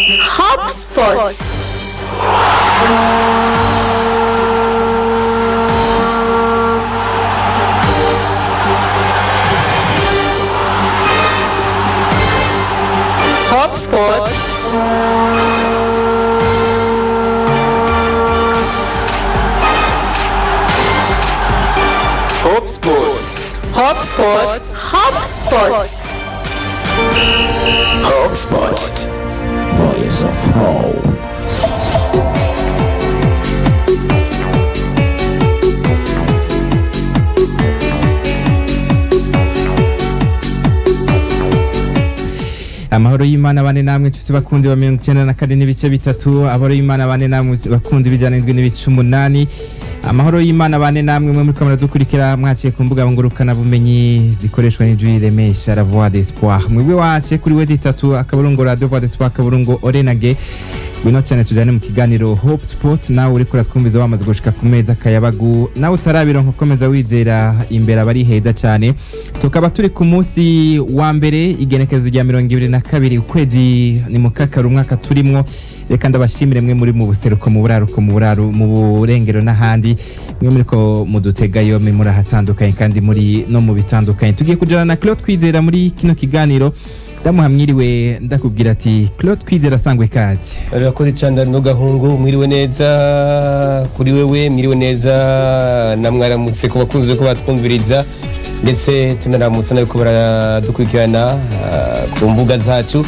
HopSpot. HopSpot. HopSpot. HopSpot. HopSpot. HopSpot. Voice of Hope. Amahoro y'Imana bane namwe nshuti bakunzi ba 94.3. Amahoro y'Imana bane namwe bakunzi b'7.8. Amahoro y'Imana bane namwe mwe muri kamera dukurikira mwaciye ku mbuga ngurukana bumenyi zikoreshwa n'ijwi riremesha, La Voix d'Espoir. Mwebwe waciye kuri wezi itatu akaburungu radio voix d'espoir akaburungu orenage, ngwino cyane tujyane mu kiganiro Hope Sports. Nawe uriko uratwumviza wamaze gushika ku meza akayabagu, nawe utarabironka ukomeza wizera imbere abari heza cyane. Tukaba turi ku munsi wa mbere, igenekerezo rya 22 ukwezi ni mukakaro umwaka turimwo. Reka ndabashimire mwe muri mu buseruko, mu buraruko, mu buraru, mu burengero n'ahandi, mwe muriko mudutega yomwe muri ahatandukanye kandi muri no mu bitandukanye. Tugiye kujana na Claude Kwizera muri kino kiganiro. Ndamuha mwiriwe, ndakubwira ati Claude Kwizera, sangwe kazi. Urakoze cyane no gahungu, mwiriwe neza kuri wewe, mwiriwe neza na mwaramutse ku bakunzi ko batwumviriza, ndetse tunaramutse n'abiko baradukurikirana ku mbuga zacu.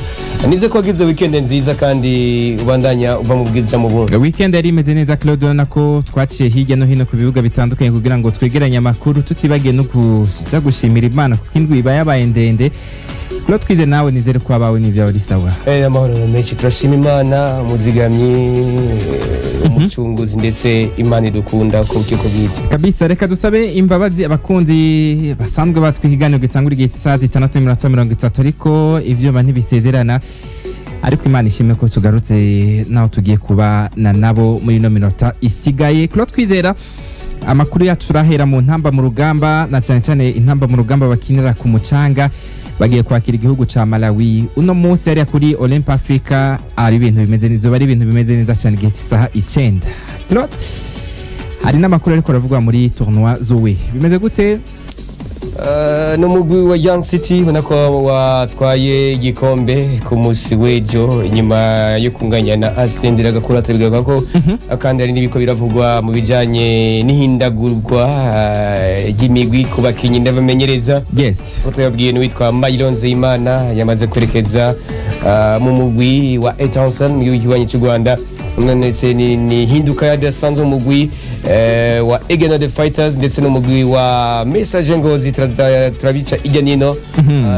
Nize ko wagize weekend nziza kandi ubandanya uva mu bwiza mu bundi. Weekend yari imeze neza, Claude. Urabona ko twaciye hirya no hino ku bibuga bitandukanye kugira ngo twegeranye amakuru, tutibagiye no kuja gushimira Imana kuko indwi iba yabaye ndende. Claude Twize, nawe nizere ko abawe n'ibyawe ari sawa. Amahoro menshi, turashima Imana umuzigamyi, umucunguzi, ndetse Imana idukunda ku buryo bwije. Kabisa. Reka dusabe imbabazi abakunzi basanzwe batwi ikiganiro gitangura igihe cy'isaha 6:30, ariko ivyuma ntibisezerana. Ariko Imana ishimwe ko tugarutse naho tugiye kubana nabo muri ino minota isigaye. Claude Twizera, amakuru yacu turahera mu ntamba mu rugamba, na cyane cyane intamba mu rugamba bakinira ku mucanga. Bagiye kwakira igihugu ca Malawi uno munsi hariya kuri Olymp Africa. Ari ibintu bimeze neza, ari ibintu bimeze neza cyane igihe cy'isaha 9. Claude, hari n'amakuru ariko aravugwa muri tournoi Zoe, bimeze gute? N'umugwi wa Young City ubona ko watwaye igikombe ku munsi w'ejo inyuma yo kunganya na Asendera Gakura. Tubigaruka ko kandi hari n'ibiko biravugwa mu bijanye n'ihindagurwa ry'imigwi ku bakinyi ndabamenyereza. Uko twababwiye, n'uwitwa Mayiro Nzeyimana yamaze kwerekeza mu mugwi wa Etincelle mu gihugu kibanyi cy'u Rwanda. Ndetse ni hinduka yadasanzwe mu mugwi wa Egena the Fighters ndetse n'umugwi wa Message Ngozi. Turabica ijya nino.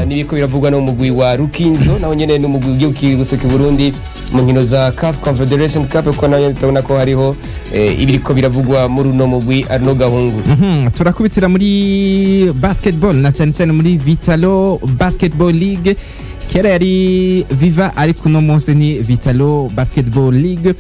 N'ibiko biravugwa no mu mugwi wa Rukinzo, naho nyene n'umugwi ugiye gusohoka i Burundi mu nkino za CAF Confederation Cup, kuko naho nyene turabona ko hariho ibiriko biravugwa muri uno mugwi, Arno Gahungu. Turakubitira muri basketball, na cyane cyane muri Vitalo Basketball League. Kera yari Viva, ariko uno munsi ni Vitalo Basketball League.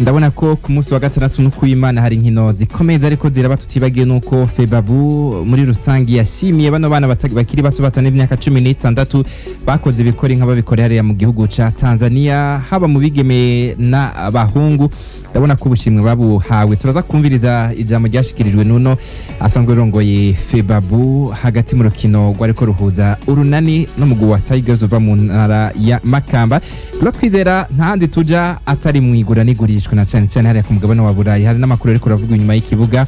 Ndabona ko ku munsi wa gatandatu no kuw'Imana hari inkino zikomeye ariko ziraba, tutibagiye nuko Febabu muri rusange yashimiye bano bana bakiri bato batana imyaka 16 bakoze ibikora inka babikora hariya mu gihugu ca Tanzania, haba mu bigeme n'abahungu. Ndabona ko ubushimwe babuhawe. Turaza kumviriza ijambo ryashikirijwe nuno asanzwe rongoye Febabu hagati mu rukino rwariko ruhuza Urunani n'umugwi wa Tigers uva mu ntara ya Makamba. Rero Twizera, ntahandi tuja atari mu igura n'igurishwa, na cyane cyane hariya ku mugabane wa Burayi. Hari n'amakuru ariko aravuga inyuma y'ikibuga.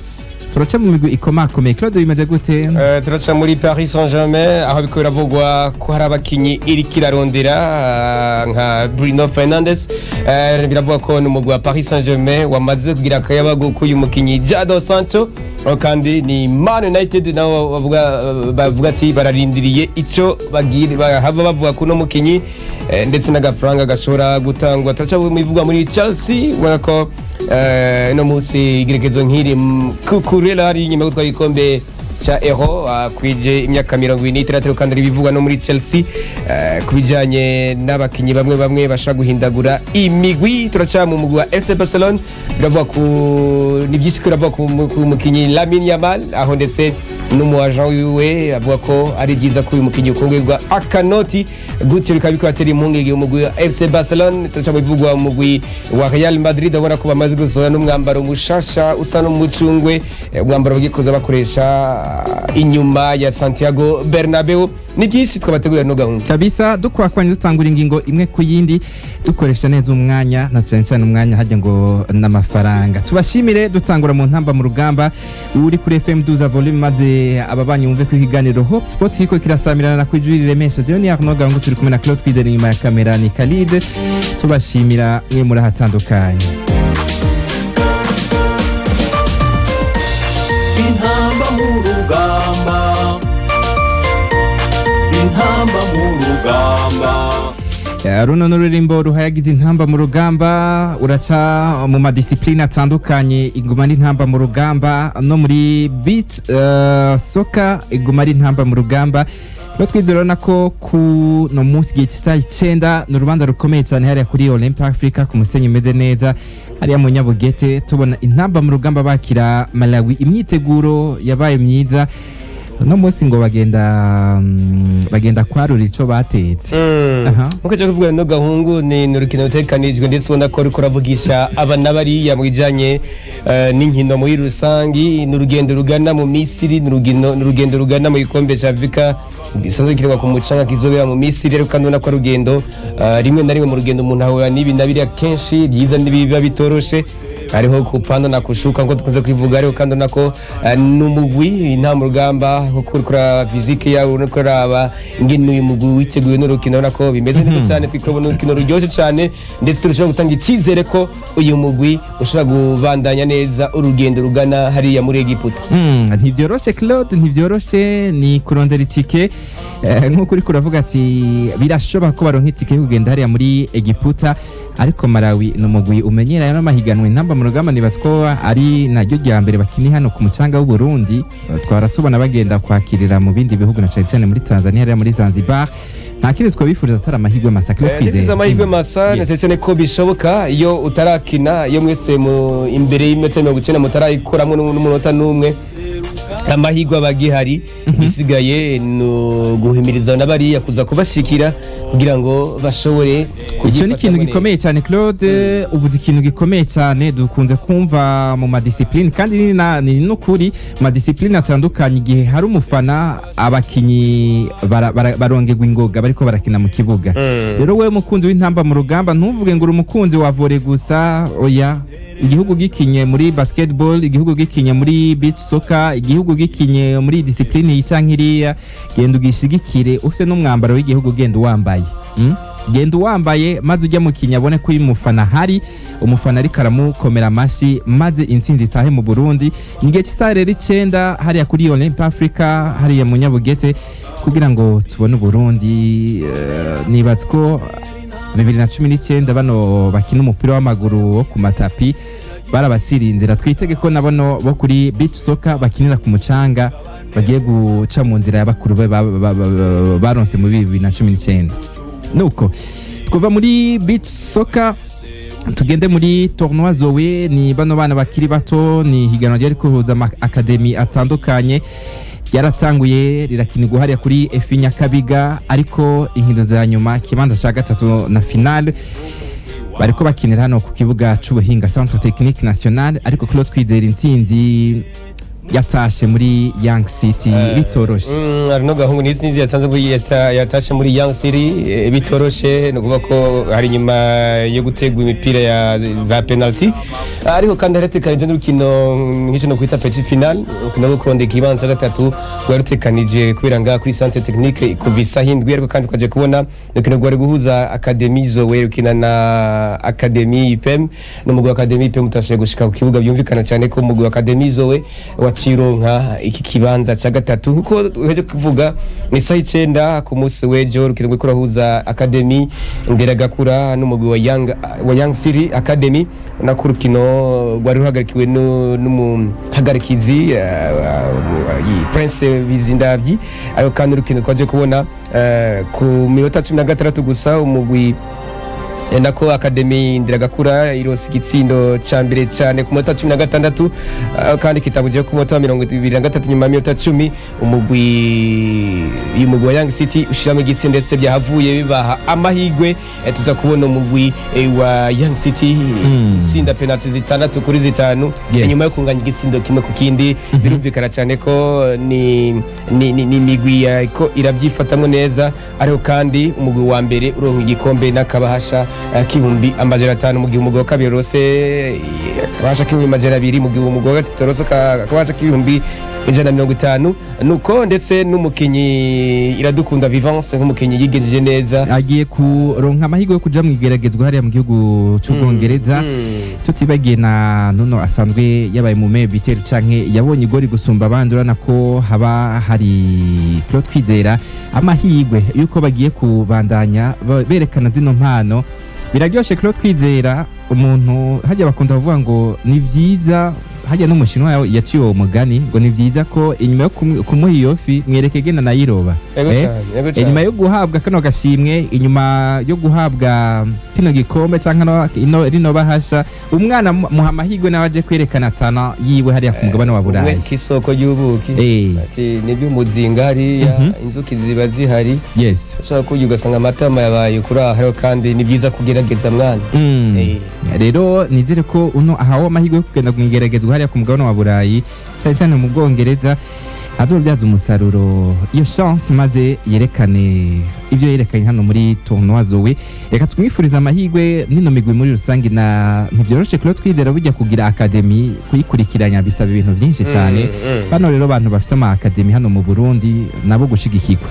Turaca mu migwi ikomakomeye. Claude, bimeze gute? Turaca muri Paris Saint-Germain, aho biriko biravugwa ko hari abakinyi iriko irarondera nka Bruno Fernandes. Biravugwa ko n'umugwi wa Paris Saint-Germain wamaze kugira akayabagu k'uyu mukinyi Jadon Sancho. Aho kandi ni Man United nabo bavuga ati bararindiriye ico bagira bahava bavuga kuno mukinyi, ndetse n'agafaranga gashobora gutangwa. Turaca mu bivugwa muri Chelsea, ubona ko no munsi igerekezo nk'iri Kukurela ari inyuma yo gutwara igikombe ca euro, akwije imyaka 26, kandi ari bivugwa no muri Chelsea ku bijanye n'abakinyi bamwe bamwe bashaka guhindagura imigwi. Turaca mu mugwi wa FC Barcelona, biravuga ku ni byinshi ko biravuga ku mukinyi Lamine Yamal, aho ndetse n'umu agent wiwe avuga ko ari byiza ko uyu mukinyi ukongerwa akanoti, gutyo bikaba bikubatera impungenge umugwi wa FC Barcelona. Turaca mu bivugwa mu mugwi wa Real Madrid, abona ko bamaze gusohora n'umwambaro mushasha usa n'umucungwe, umwambaro bagiye kuza bakoresha inyuma ya Santiago Bernabeu. Ni byinshi twabategurira no gahunda. Kabisa, dukwakwanya dutangura ingingo imwe ku yindi, dukoresha neza umwanya, na cyane cyane umwanya hajya ngo n'amafaranga. Tubashimire dutangura mu ntamba mu rugamba. Uri kuri FM, duza volume maze ababanyi wumve ko ikiganiro Hope Sports kiriko kirasamirana na kwijwi riremesha. Jewe ni Arnaud Gangu, turi kumwe na Claude Twizere, inyuma ya kamera ni Khalid. Tubashimira mwe muri ahatandukanye. Intamba mu rugamba, intamba mu rugamba. Runo n'ururimbo ruhayagiza intamba mu rugamba, uraca mu ma discipline atandukanye, iguma ari intamba mu rugamba, no muri beach soccer iguma ari intamba mu rugamba. Rero twizera urabona ko ku no munsi igihe cy'isaha 9 ni urubanza rukomeye cyane hariya kuri Olymp Africa ku musenyi umeze neza hariya mu Nyabugete, tubona intamba mu rugamba bakira Malawi. Imyiteguro yabaye myiza uno munsi, ngo bagenda kwarura ico batetse. Aha. Nkuko cyo kuvuga no gahungu ni urukino rutekanijwe, ndetse ubona ko ruriko ruravugisha aba n'abariya mu bijanye n'inkino muri rusangi. Ni urugendo rugana mu Misiri, ni urugendo rugana mu gikombe cya Afurika gisanzwe kirwa ku mucanga kizobera mu Misiri. Ariko kandi ubona ko ari urugendo, rimwe na rimwe mu rugendo umuntu ahura n'ibi na biriya, kenshi byiza n'ibiba bitoroshe, hariho kupanda na kushuka nko dukunze kwivuga. Ariko kandi ubona ko n'umugwi nta mu rugamba, nko kuraba physique yawe, uriko uraba ingene uyu mugwi witeguye n'urukino, ubona ko bimeze neza cyane. Twikubona urukino ruryoshye cyane, ndetse turashobora gutanga icyizere ko uyu mugwi ushobora kubandanya neza urugendo rugana hariya muri Egiputa. Ntivyoroshe Claude, ntivyoroshe, ni kurondera itike. Nk'uko uriko uravuga ati birashoboka ko baronka itike yo kugenda hariya muri Egiputa, ariko Malawi ni umugwi umenyereye n'amahiganwa intamba mu rugamba, nibaza ko ari naryo rya mbere bakini hano ku mucanga w'u Burundi. Twara tubona bagenda kwakirira mu bindi bihugu, na cane cane muri Tanzania, hariya muri Zanzibar. Nta kindi twabifuriza atari amahirwe masa, Claude Twizeye. Twizeye amahirwe masa, na cyane ko bishoboka iyo utarakina, iyo mwese mu imbere y'imetero 90 mutarayikoramwo n'umunota n'umwe, amahirwe aba agihari. Igisigaye ni uguhimiriza na bariya kuza kubashikira kugira ngo bashobore Icyo ni ikintu kubyifatamwo neza. gikomeye cyane. Claude, uvuze ikintu gikomeye cyane dukunze kumva mu ma discipline, kandi ni n'ukuri mu ma discipline atandukanye, igihe hari umufana abakinyi barongerwa ingoga bariko barakina mu kibuga. Rero wewe mukunzi w'intamba mu rugamba, ntuvuge ngo uri umukunzi wa volley gusa, oya. Igihugu gikinye muri basketball, igihugu gikinye muri beach soccer, igihugu gikinye muri discipline iyi canke iriya, genda ugishigikire ufite n'umwambaro w'igihugu, genda uwambaye. Genda uwambaye maze ujya mu kinya abone ko uyu mufana hari umufana ariko aramukomera amashyi, maze intsinzi itahe mu Burundi. Ni igihe cy'isaha rero 9 hariya kuri Olymp Africa hariya mu Nyabugete, kugira ngo tubone Uburundi. Nibaza ko 2019 bano bakina umupira w'amaguru wo ku matapi barabaciriye inzira, twitege ko na bano bo kuri beach soccer bakinira ku mucanga bagiye guca mu nzira ya bakuru be baronse muri 2019. Nuko twuva muri beach soccer tugende muri tournoi Zoe. Ni bano bana bakiri bato, ni higanwa ryari kuhuza ama academy atandukanye, ryaratanguye rirakinirwa hariya kuri EFI Nyakabiga, ariko inkino za nyuma, ikibanza ca gatatu na finale, bariko bakinira hano ku kibuga c'ubuhinga, Centre Technique National. Ariko Claude Twizera, intsinzi yatashe muri Young City bitoroshe. Hari no gahungu ni intsinzi yasanze yatashe muri Young City bitoroshe, ni ukuvuga ko hari nyuma yo gutegura imipira ya za penalty, ariko kandi haratekanije n'urukino nk'icyo no kwita petit final, urukino rwo kurondeka ikibanza cya gatatu rwari rutekanije kubera ngaha kuri Centre Technique kuva isaha 7. Ariko kandi twaje kubona urukino rwari guhuza Academy Zoe rukina na Academy IPM, n'umugwi wa Academy IPM utashoboye gushika ku kibuga. Byumvikana cyane ko umugwi wa Academy Zoe watsinze. Waciye uronka iki kibanza ca gatatu. Nkuko uheje kuvuga, ni isaha 9 ku munsi w'ejo, urukino ruriko rurahuza Academy Nderagakura n'umugwi wa Young City Academy. Nako urukino rwari ruhagarikiwe n'umuhagarikizi Prince Bizindavyi. Ariko kandi urukino twaje kubona ku minota 16 gusa, umugwi nako Academy Nderagakura ironse igitsindo ca mbere cyane ku munota 16, kandi kitabuje ku munota wa 23. Nyuma y'iminota 10, umugwi wa Young City ushiramo igitsindo, ndetse byahavuye bibaha amahigwe. Tuza kubona umugwi wa Young City utsinda penalty 6 kuri 5 inyuma yo kunganya igitsindo 1 ku kindi. Birumvikana cyane ko ni imigwi ko irabyifatamwo neza. Ariko kandi umugwi wa mbere uronka igikombe n'akabahasha k'500,000, mu gihe umugwi wa kabiri urose akabahasha k'200,000, mu gihe umugwi wa gatatu urose akabahasha k'150,000. Nuko ndetse n'umukinyi Iradukunda Vivance, nk'umukinyi yigenjeje neza, agiye kuronka amahirwe yo kuja mu igeragezwa hariya mu gihugu c'Ubwongereza. Tutibagiye na Nuno asanzwe yabaye mu meilleur buteur canke yabonye igori gusumba abandi. Urabona ko haba hari Claude Kwizera amahirwe yuko bagiye kubandanya berekana zino mpano. Biraryoshe, Claude Kwizera. Umuntu hajya bakunda kuvuga ngo ni vyiza, hajya n'umushinwa yaciye uwo mugani ngo ni vyiza ko inyuma yo kumuha iyo fi mwereke genda nayiroba. Yego cyane, yego cyane. Inyuma yo guhabwa kano gashimwe, inyuma yo guhabwa kino gikombe canke rino bahasha, umwana muha amahirwe nawe aje kwerekana tana yiwe hariya ku mugabane wa Umwe Burayi. k'isoko y'ubuki ati nibyo, umuzinga hariya inzuki ziba zihari, ushobora kurya ugasanga amatama yabaye kuri aho. Ariko kandi ni byiza kugerageza, mwana. Rero nizere ko uno ahawe amahirwe yo kugenda mu igeragezwa hariya ku mugabane wa Burayi, cyane cyane mu Bwongereza, azobyaza umusaruro iyo chance maze yerekane ibyo yerekanye hano muri tournoi Zoe. Reka tumwifurize amahirwe nino migwi muri rusange. Na ntibyoroshe kuba twizera bujya kugira academy, kuyikurikiranya bisaba ibintu byinshi cyane. Bano rero bantu bafite ama academy hano mu Burundi nabo gushigikirwa.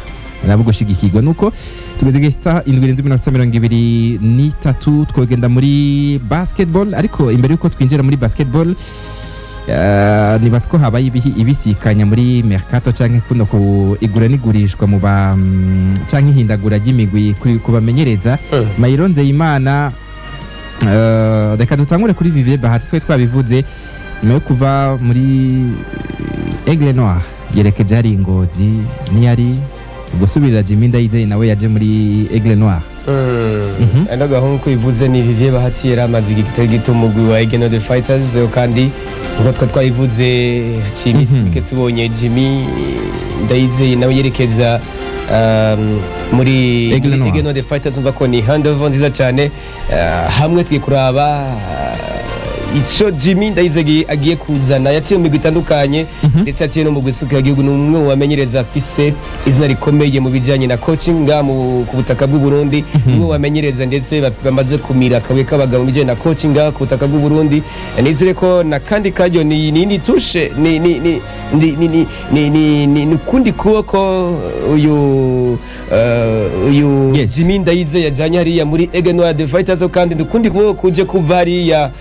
Nuko tugeze igihe isaha 7:23, twogenda muri basketball. Ariko imbere yuko twinjira muri basketball, niba ko habaye ibisikanya muri mercato canke kuno ku igura n'igurishwa mu ba canke ihindagura ry'imigwi ku bamenyereza. Mayiro Nzeyimana, reka dutangure kuri Vivier Bahati. Twe twabivuze, nyuma yo kuva muri Aigle Noir yerekeje hari Ngozi, niyari gusubirira Jimmy Ndayizeye, nawe yaje muri Aigle Noir. Ano gahungu ko ivuze ni Vivier Bahati, yari amaze igihe kitari gito mu mugwi wa Aigle Noir the Fighters. Kandi nkuko twabivuze, haciye iminsi mike tubonye Jimmy Ndayizeye nawe yerekeza muri Aigle muri Noir. Aigle Noir the Fighters. Umva ko ni handover nziza cyane. Hamwe tugiye kuraba ico Jimmy Ndayizeye agiye kuzana. Yaciye mu migwi itandukanye, ndetse yaciye no mu mugwi w'igihugu. Ni umwe mu bamenyereza afise izina rikomeye mu bijanye na coaching nga ku butaka bw'u Burundi. Ni umwe mu bamenyereza ndetse bamaze kumira akabuye k'abagabo mu bijanye na coaching nga ku butaka bw'u Burundi. Nizere ko na kandi karyo ni touche ni ukundi kuboko uyu Jimmy Ndayizeye yajanye hariya muri Aigle Noir the Fighters. Kandi ni ukundi kuboko kuje kuva hariya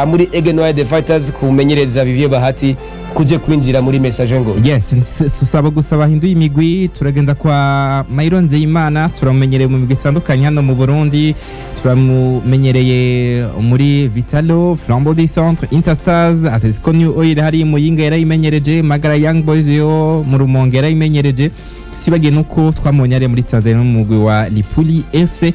muri Aigle Noir the Fighters kumenyereza Vivier Bahati kuje kwinjira muri Message ngo Yes, susaba gusa bahinduye imigwi. Turagenda kwa Mayiro Nzeyimana. Turamumenyereye mu migwi itandukanye hano mu Burundi. Turamumenyereye muri Vitalo, Flambeau du Centre, Interstars, Atletico New Oil hari Muyinga yarayimenyereje, Magara Young Boys yo mu Rumonge yarayimenyereje. Tusibagiye nuko twamubonye ari muri Tanzania no mu mugwi wa Lipuli FC.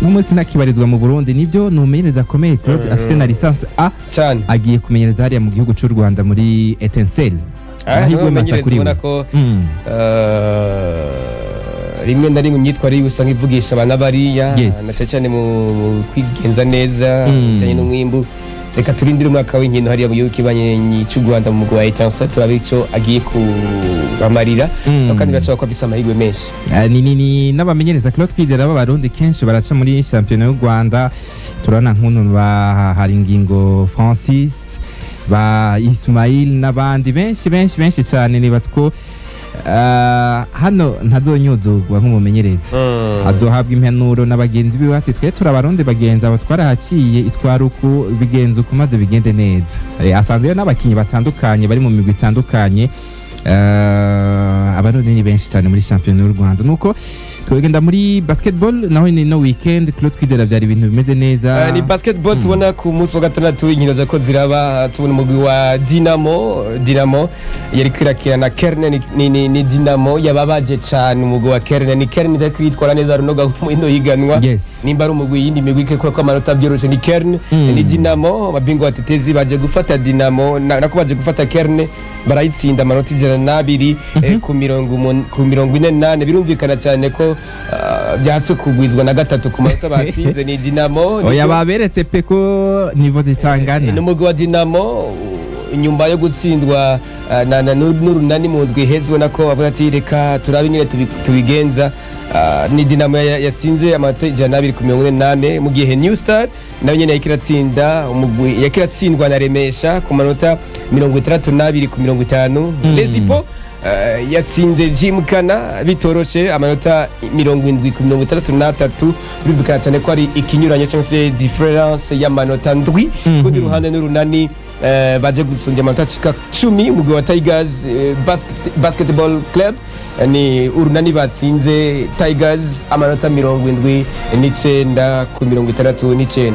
No munsi nakibarizwa mu Burundi. Nivyo, ni umumenyereza akomeye, Claude, afise na licence A. Cyane. Agiye kumenyereza hariya mu gihugu cy'u Rwanda muri Etincelle. Amahirwe Amahirwe masa masa kuri we. ubona ko rimwe na rimwe imyitwarire yiwe usanga ivugisha abana bariya, na cyane cyane mu kwigenza neza bijyanye n'umwimbu. Reka turindire umwaka w'inkino hariya mu gihugu kibanyi cy'u Rwanda mu mugwi wa Etincelle, turabe icyo agiye kubamarira. Kandi birashoboka ko afise amahirwe menshi. Ni n'abamenyereza, Claude Kwizera, b'Abarundi kenshi baraca muri shampiyona y'u Rwanda. Turabona nk'uno ba Haringingo Francis, ba Ismail n'abandi benshi benshi benshi cyane. Nibatse ko Hano ntazonyuzugwa nk'umumenyereza, azohabwa impanuro na bagenzi biwe ati twe turabarundi bagenzi abo twarahaciye, itwara uku, bigenza uku, maze bigende neza. Asanzwe rero n'abakinyi batandukanye bari mu migwi itandukanye. Abarundi ni benshi cyane muri shampiyona y'u Rwanda. Nuko twegenda muri basketball naho ni no weekend, Claude Kwizera, byari ibintu bimeze neza. Ni basketball tubona ku munsi wa gatandatu, inkino zako ziraba, tubona umugwi wa Dinamo. Dinamo yari kwirakira na Kerne. Ni Dinamo yababaje cane umugwi wa Kerne. Ni Kerne itari kwitwara neza runoga mu ino higanwa. Nimba ari umugwi yindi migwi ikora ko amanota byoroshe ni Kerne. Ni Dinamo, ababingwa batetezi baje gufata Dinamo nako baje gufata Kerne, barayitsinda amanota 102 ku 44. Birumvikana cyane ko byase kugwizwa na gatatu ku manota batsinze ni Dinamo. Oya, baberetse pe ko niveau zitangana. N'umugwi wa Dinamo nyuma yo gutsindwa n'Urunani mu ndwi iheze, ubona ko bavuga ati reka turabe nyine tubigenza. Ni Dinamo yatsinze amanota 102 ku 48, mu gihe New Star nayo nyene yariko iratsinda umugwi, yariko iratsindwa na Remesha ku manota 62 ku 50. Lesipo yatsinze Jimkana bitoroshe amanota 70 ku 63. Birumvikana cyane ko ari ikinyuranyo cyangwa se difference y'amanota 7. Kundi ruhande n'Urunani baje gusumbya amanota ashika 10 umugwi wa Tigers Basketball Club. Ni Urunani batsinze Tigers amanota 79 ku 69.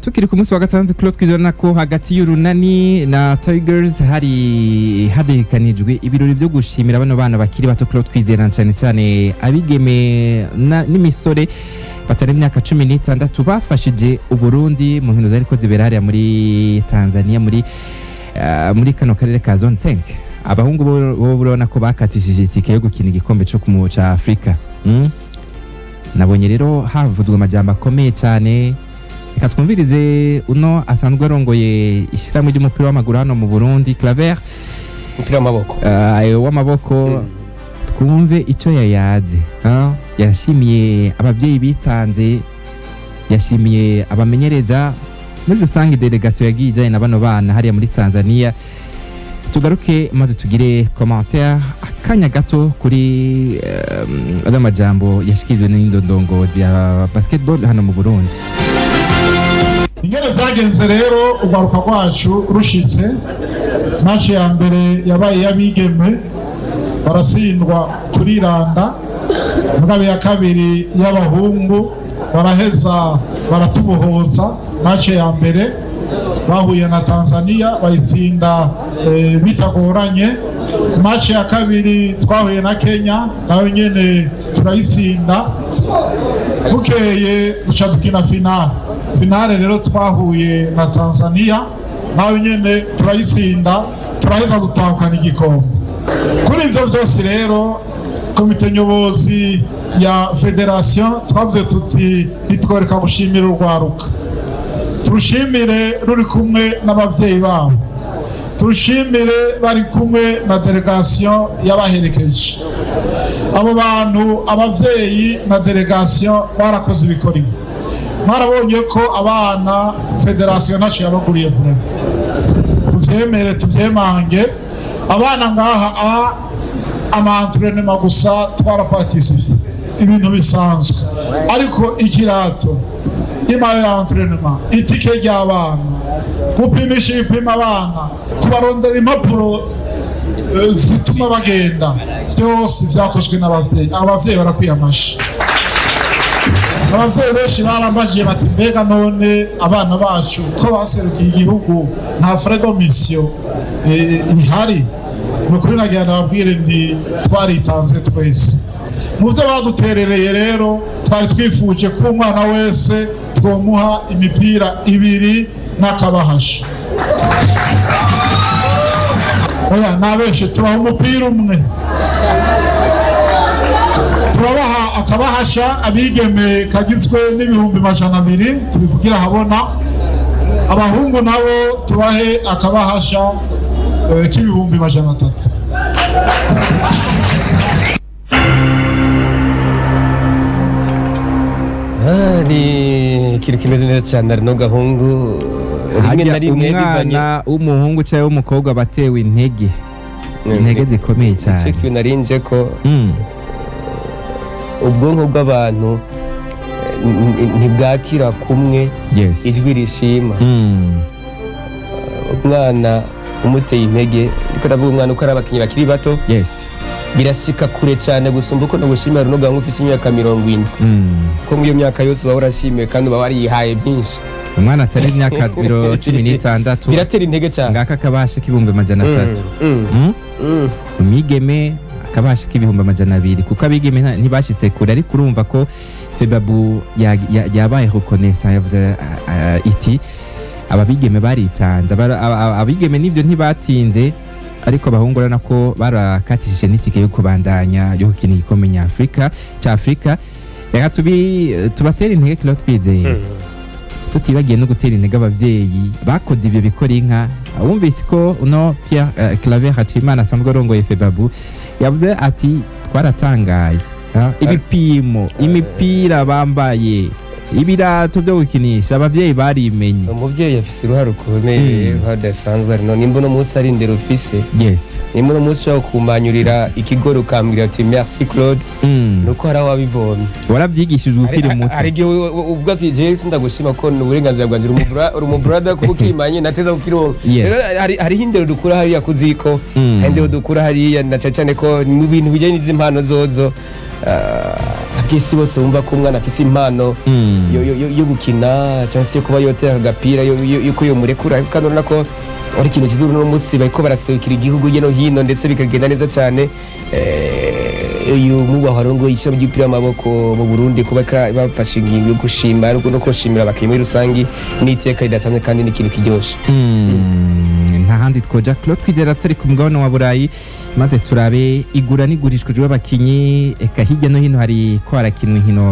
Tukiri ku munsi wa gatandatu, Claude Kwizera, ko hagati y'Urunani na Tigers hari hadekanijwe ibirori byo gushimira bano bana bakiri bato, Claude Kwizera, cyane cyane abigeme n'imisore batari imyaka 16 bafashije Uburundi mu nkino zariko zibera hariya muri Tanzania, muri kano karere ka zone 5. Abahungu bo urabona ko bakatishije itike yo gukina igikombe cyo ca Afrika. Nabonye rero havuzwe amajambo akomeye cyane. Reka twumvirize uno asanzwe arongoye ishyirahamwe ry'umupira w'amaguru hano mu Burundi, Claver. Umupira w'amaboko. W'amaboko. Twumve icyo yayaze. Yashimiye ababyeyi bitanze, yashimiye abamenyereza muri rusange, délégation yagiye ijyanye na bano bana hariya muri Tanzania. Tugaruke maze tugire commentaire akanya gato kuri ano majambo yashikirijwe n'indondongozi ya basketball hano mu Burundi. Ingene vyagenze rero, urwaruka rwacu rushitse, match ya mbere yabaye iy'abigeme, baratsindwa turiranda. Mugabe ya kabiri y'abahungu baraheza baratubohoza. Match ya mbere bahuye na Tanzania bayitsinda bitagoranye. Match ya kabiri twahuye na Kenya, nayo nyene turayitsinda. Bukeye duca dukina finale. Finale rero twahuye na Tanzania, nayo nyene turayitsinda, turaheza dutahukana igikombe. Kuri ivyo vyose rero, komite nyobozi ya fédération twavuze tuti nitworeka gushimira urwaruka, turushimire ruri kumwe n'abavyeyi babo, turushimire bari kumwe na délégation yabaherekeje. Abo bantu, abavyeyi na délégation, barakoze ibikorwa. Mwarabonye ko abana fédération ntacyo yabaguriye vuba, tuvyemere tuvyemange. Abana ngaha a ama entraînement gusa twaraparticipe, ibintu bisanzwe, ariko ikirato, imayo ya entraînement, itike ry'abana, gupimisha ibipima abana, kubarondera impapuro zituma bagenda, byose vyakozwe n'abavyeyi. Abavyeyi barakwiye amashi. Abavyeyi benshi barambajiye bati mbega none abana bacu ko baserukiye igihugu, nta frais de mission ihari? Ni ukuri nagira nababwire nti twaritanze twese mu byo baduterereye. Rero twari twifuje ko umwana wese twomuha imipira ibiri n'akabahasha. Oya, nabeshe, tubaha umupira umwe, turabaha akabahasha abigeme kagizwe n'200,000, tubivugira habona. Abahungu nabo tubahe akabahasha k'300,000. Ni ikintu kimeze neza cyane ari no gahungu rimwe Harya na rimwe bivanye umwana w'umuhungu cyangwa w'umukobwa batewe intege. Intege zikomeye Icyo cyane. kintu narinje ko ubwonko bw'abantu ntibwakira kumwe ijwi rishima. Umwana umuteye intege, ndiko ndavuga umwana uko ari abakinnyi bakiri bato, birashika kure cyane gusumba uko nogushimira runo gahanga ufise imyaka 70, ko muri iyo myaka yose uba warashimiwe kandi uba warihaye byinshi. Umwana atari imyaka 16 Biratera intege cyane. Ngaka akabasha k'300,000. Umwigeme akabasha k'200,000, kuko abigeme ntibashitse kure, ariko urumva ko FEBABU yabaye reconnaissant, yavuze iti aba bigeme baritanze. Abigeme nivyo ntibatsinze, ariko abahungu urabona ko barakatishije n'itike yo kubandanya yo gukina igikombe nyafurika ca Afurika. Reka tubatere intege kilo twizeye, tutibagiye no gutera intege abavyeyi bakoze ivyo bikora inka. Wumvise ko uno Pierre Claver Hacimana asanzwe arongoye FEBABU yavuze ati twaratangaye. Ibipimo, imipira bambaye, ibirato byo gukinisha, abavyeyi barimenye. Umubyeyi afise uruhare rukomeye, uruhare rudasanzwe. Ari nimba uno munsi ari indero ufise, nimba uno munsi ushobora kumanyurira ikigori ukambwira ati "Merci Claude", nuko hari aho wabivomye. Waravyigishijwe ukiri muto. Hari igihe uvuga ati jewe sindagushima ko ni uburenganzira bwanjye, uri umubrother kuba ukimanye nateza kukironka. Rero hariho indero dukura hariya ku ziko, hari indero dukura hariya, na cyane cyane ko mu bintu bijyanye n'izi mpano zozo, abyesi bose bumva ko umwana afise impano yo gukina cyangwa se yo kuba yotera agapira, yuko yomurekura. Kandi urabona ko ari ikintu cyiza, uno munsi bariko baraserukira igihugu hirya no hino ndetse bikagenda neza cyane. Uyu mubahwa arongoye ishami ry'umupira w'amaboko mu Burundi kuba bafashe ingingo yo gushima no gushimira abakinnyi muri rusangi n'iteka ridasanzwe kandi n'ikintu kiryoshe. Nta handi twoja Claude Twizera turi ku mugabane wa Burayi, maze turabe igura n'igurishwa ry'abakinyi. Eka hirya no hino hari ko harakinwa inkino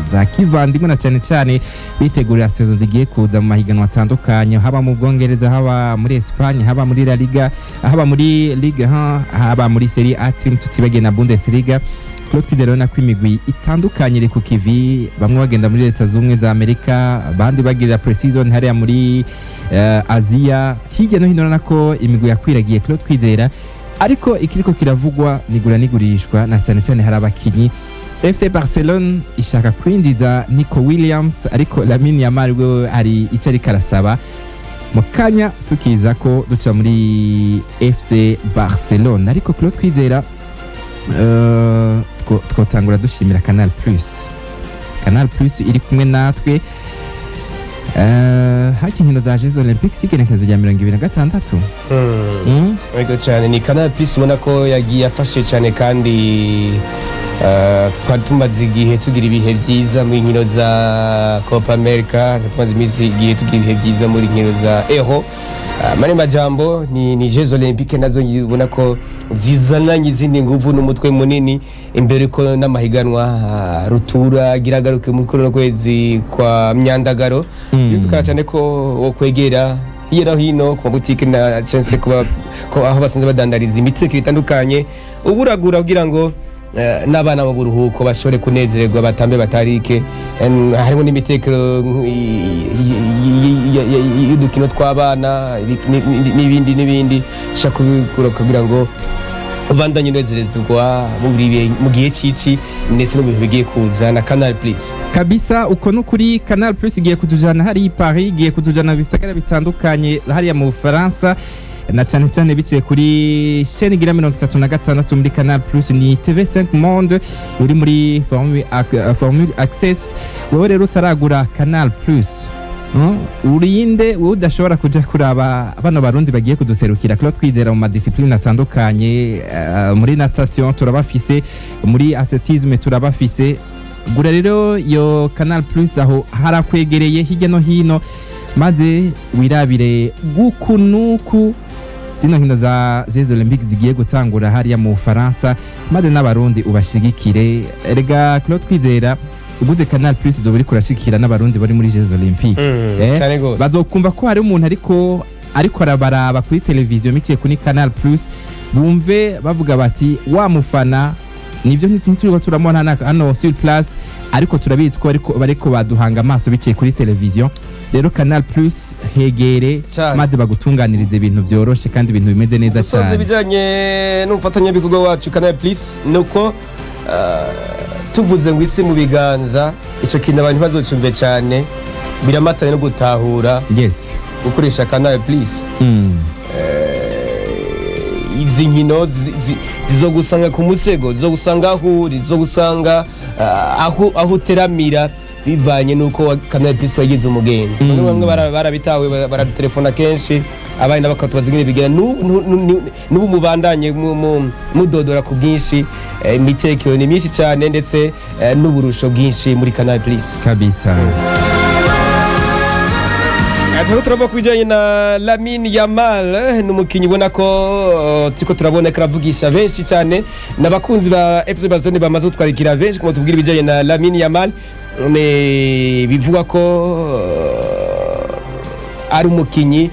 za kivandimwe, na cyane cyane bitegurira saison zigiye kuza mu mahiganwa atandukanye, haba mu Bwongereza, haba muri Espagne, haba muri La Liga, haba muri Ligue 1, haba muri Serie A team, tutibagiye na Bundesliga. Claude Twizera, urabona ko imigwi itandukanye iri ku kivi, bamwe bagenda muri Leta Zunze za Amerika, abandi bagirira pre-season hariya muri Aziya, hirya no hino urabona ko imigwi yakwiragiye, Claude Twizera. Ariko ikiriko kiravugwa nigura n'igurishwa, na cyane cyane hari abakinyi FC Barcelone ishaka kwinjiza Nico Williams, ariko Lamine Yamal we hari icyo ariko arasaba. Mu kanya tukiza ko duca muri FC Barcelone, ariko Claude Twizera, twotangura dushimira Canal Plus. Canal Plus iri kumwe natwe. Haki inkino za Jeux Olympiques igenekerezo rya 26. Yego cyane, ni Canal Plus ubona ko yagiye afashe cyane kandi twari tumaze igihe tugira ibihe byiza mu nkino za Copa America, twari tumaze iminsi igihe tugira ibihe byiza muri nkino za Euro. Mane majambo ni Jeux Olympiques nazo ubona ko zizananye izindi nguvu n'umutwe munini imbere ko n'amahiganwa rutura agira agaruke muri kuno kwezi kwa myandagaro. Birumvikana cyane ko wo kwegera hirya no hino ku mabutike na chance kuba ko aho basanzwe badandariza imitekero itandukanye, uburagura kugira ngo n'abana mu buruhuko bashobore kunezererwa, batambe batarike. Harimo n'imitekero y'udukino tw'abana n'ibindi n'ibindi ushobora kubigura kugira ngo ubandanye unezerezwa mu gihe cici ndetse no mu bihe bigiye kuza na Canal Plus. Kabisa, uko nukuri. Canal Plus igiye kutujana hariya i Paris, igiye kutujana mu bisagara bitandukanye hariya mu Bufaransa, na cyane cyane biciye kuri chaîne igira 36 muri Canal Plus, ni TV5 Monde uri muri Formule Access. Wowe rero utaragura Canal Plus, urinde wowe udashobora kuja kuraba bano barundi bagiye kuduserukira, Claude Twizera, mu madiscipline atandukanye, muri natation turabafise, muri athlétisme turabafise. Gura rero iyo Canal Plus aho harakwegereye hirya no hino, maze wirabire guku nuku zino nkino za Jeux Olympiques zigiye gutangura hariya mu Bufaransa, maze n'abarundi ubashigikire. Erega Claude Twizera, uguze Canal Plus uzoba uriko urashigikira n'abarundi bari muri Jeux Olympiques. Cane gose. Bazokumva ko hari umuntu ariko arabaraba kuri televiziyo miciye kuri Canal Plus, bumve bavuga bati wa mufana nibyo ntituriko turamubona hano sur place, ariko turabizi ko bariko baduhanga amaso biciye kuri televiziyo. Rero Rero Canal Plus hegere Cane. maze bagutunganirize ibintu vyoroshe kandi ibintu bimeze neza Gusoza cyane. ibijyanye n'umufatanyabikorwa wacu Canal Plus, ni uko tuvuze ngo isi mu biganza, icyo kintu abantu ntibazocumve cyane, biramatanye no gutahura gukoresha Canal Plus. Izi nkino zizogusanga ku musego, zizogusanga aho uri, zizogusanga aho uteramira, bivanye n'uko Canal Plus wagize umugenzi. Bamwe barabitawe, baradutelefona kenshi, abandi nabo bakatubaza ingene bigenda. N'ubu mubandanye mudodora ku bwinshi. Imitekero ni myinshi cyane, ndetse n'uburusho bwinshi muri Canal Plus. Kabisa. Turiko turavuga ku bijyanye na Lamine Yamal, ni umukinnyi ubona ko turiko turabona ko aravugisha benshi cyane, n'abakunzi ba FC Barcelona bamaze kutwandikira benshi kuma tubwira ibijyanye na Lamine Yamal. Ni bivugwa ko ari umukinnyi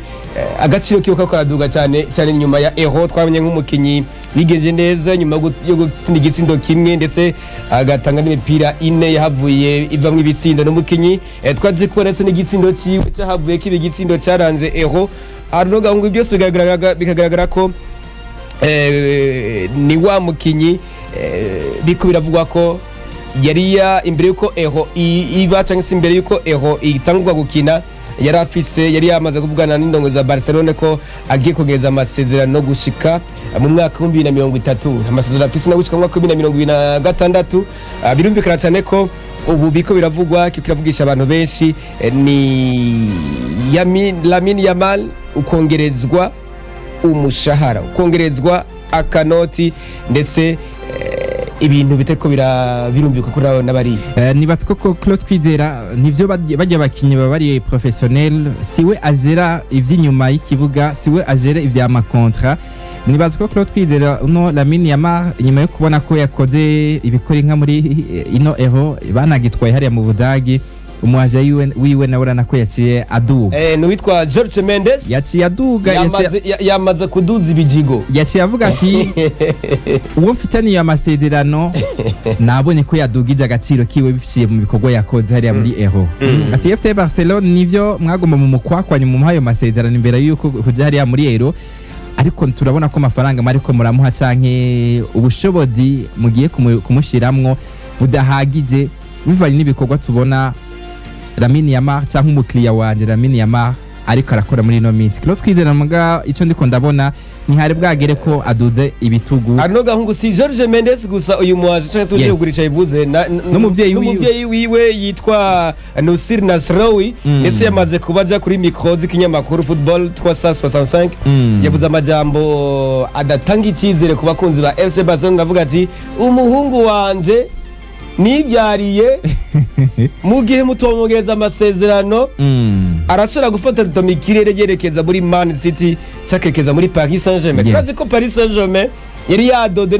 agaciro kiwe kako karaduga cyane cyane nyuma ya Euro. Twamenye nk'umukinnyi bigenje neza nyuma yo gutsinda igitsindo kimwe, ndetse agatanga n'imipira ine yahavuye ivamwo ibitsindo. N'umukinnyi twaje kubona ndetse n'igitsindo ciwe cyahavuye kiba igitsindo cyaranze Euro. Arnaud Gahungu, byose bikagaragara ko ni wa mukinyi biriko biravugwa ko yari ya imbere yuko Euro iba, cyangwa se imbere yuko Euro itangurwa gukina, yari afise, yari yamaze kuvugana n'indongo za Barcelona ko agiye kongeza amasezerano gushika mu mwaka wa 2030. Amasezerano afise no gushika mu mwaka wa 2026. Birumvikana cyane ko ubu biko biravugwa, kiko kiravugisha abantu benshi, ni Lamine Yamal ukongerezwa umushahara, ukongerezwa akanoti, ndetse ibintu biteko birumvika kuri abo n'abariya. Nibatse ko Claude Kwizera nivyo, bajya bakinyi baba bari professionnel, siwe agera ivy'inyuma y'ikibuga, siwe agera ivya ma contrat. Nibaza ko Claude Kwizera uno Lamine Yamal, inyuma yo kubona ko yakoze ibikora inka muri ino Euro banagitwaye hariya mu Budagi, umuaje wiwe nawe urana ko yaciye aduga. N'uwitwa George Mendes. Yaciye aduga. Yamaze kuduza ibijigo. Yaciye avuga ati: "Uwo mfitaniye amasezerano nabonye ko yadugije agaciro kiwe biciye mu bikorwa yakoze hariya muri Euro." Ati: "FC Barcelona, nivyo mwagomba mu mukwakwanya mu ayo masezerano imbere yuko kuja hariya muri Euro, ariko turabona ko amafaranga mariko muramuha canke ubushobozi mugiye kumushiramwo budahagije bivanye n'ibikorwa tubona Lamine Yamal canke umukiriya wanje Lamine Yamal ariko arakora muri ino minsi." Claude Twizera, muga ico ndiko ndabona ntihari bwagere ko aduze ibitugu. Arnaud Gahungu, si George Mendes gusa uyu muaje cyangwa se ugiye kugurisha ivuze. N'umuvyeyi wiwe. N'umuvyeyi wiwe yitwa Nusir Nasraoui, ndetse yamaze kuba aja kuri micro z'ikinyamakuru Football 365. Yavuze amajambo adatanga icyizere ku bakunzi ba FC Barcelona, avuga ati: "Umuhungu wanje nibyariye, mu gihe mutomwogereza amasezerano, arashobora gufata rutemikirere yerekeza muri Man City cyangwa akerekeza muri Paris Saint-Germain." Turazi ko Paris Saint-Germain yari yadode